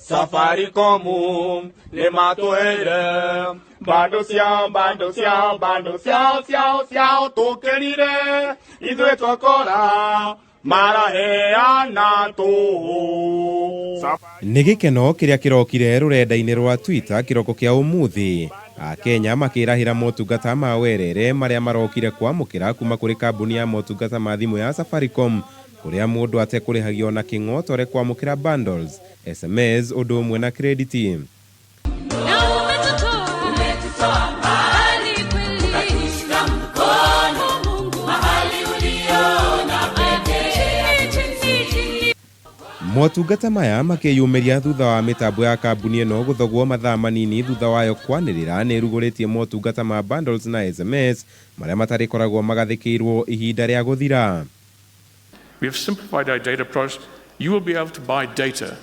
Safaricom nĩ matũheire bando ciao bando ciao bando ciao ciao ciao tũkĩrire ithuĩ twakora maraheana tũhũ. Nĩ gĩkeno kĩrĩa kĩrokire rũrenda-inĩ rwa Twitter kĩroko kĩa ũmũthĩ, Akenya makĩrahĩra motungata ma werere marĩa marokire kwamũkĩra kuma kũrĩ kambuni ya motungata ma thimũ ya Safaricom kũrĩa mũndũ atekũrĩhagio ona kĩng'otore kwamũkĩra bundles, SMS ũndũ ũmwe na crediti. Na umetutoa mbali kweli, ukatushika mkono Mungu mahali uliona pekee. Chini, chini, chini. Motungata maya makĩyumĩria thutha wa mĩtambo ya kambuni ĩno gũthogwo mathaa manini thutha wayo kwanĩrĩra nĩrugũrĩtie motungata ma bundles na SMS marĩa matarĩkoragwo magathĩkĩirwo ihinda rĩa gũthira. We have simplified our data products. You will be able to buy data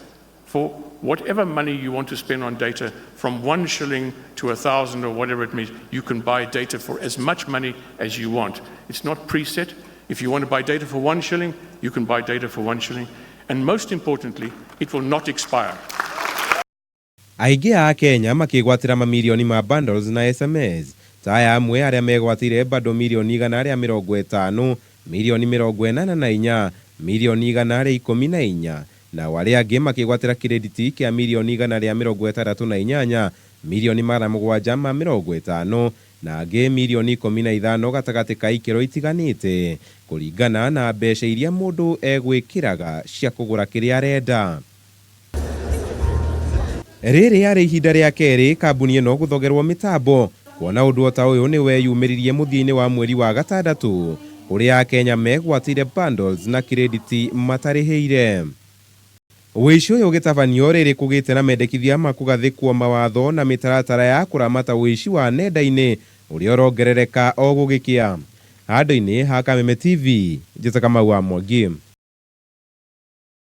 for whatever money you want to spend on data, from 1 shilling to 1,000 or whatever it means. You can buy data for as much money as you want. It's not preset. If you want to buy data for 1 shilling, you can buy data for 1 shilling. And most importantly, it will not expire. Aingĩ a Akenya makĩgwatĩra mamirioni ma bundles na SMS ta aya amwe arĩa megwatĩire bundle mirioni 150, mirioni 84, mirioni 114, nao arĩa angĩ makĩgwatĩra kĩrĩnditi kĩa mirioni 168, mirioni 750 na angĩ mirioni 15 gatagatĩ ka ikĩro itiganĩte kũringana na mbeca iria mũndũ egwĩkĩraga cia kũgũra kĩrĩa arenda. Rĩrĩ yarĩ ihinda rĩa kerĩ kambuni ĩno gũthogerwo mĩtambo kuona ũndũ ota ũyũ nĩ weyumĩririe mũthia-inĩ wa mweri wa gatandatũ kũrĩa Akenya megwatĩire bundles na kĩrĩnditi matarĩhĩire. Ũici ũyũ ũgĩtabanio rĩrĩ kũgĩte na mendekithia ma kũgathĩkwo mawatho na mĩtaratara ya kũramata ũici wa nenda-inĩ ũrĩa ũrongerereka o gũgĩkĩa. Handũ-inĩ ha Kameme TV, Njĩta Kamau wa Mwangi.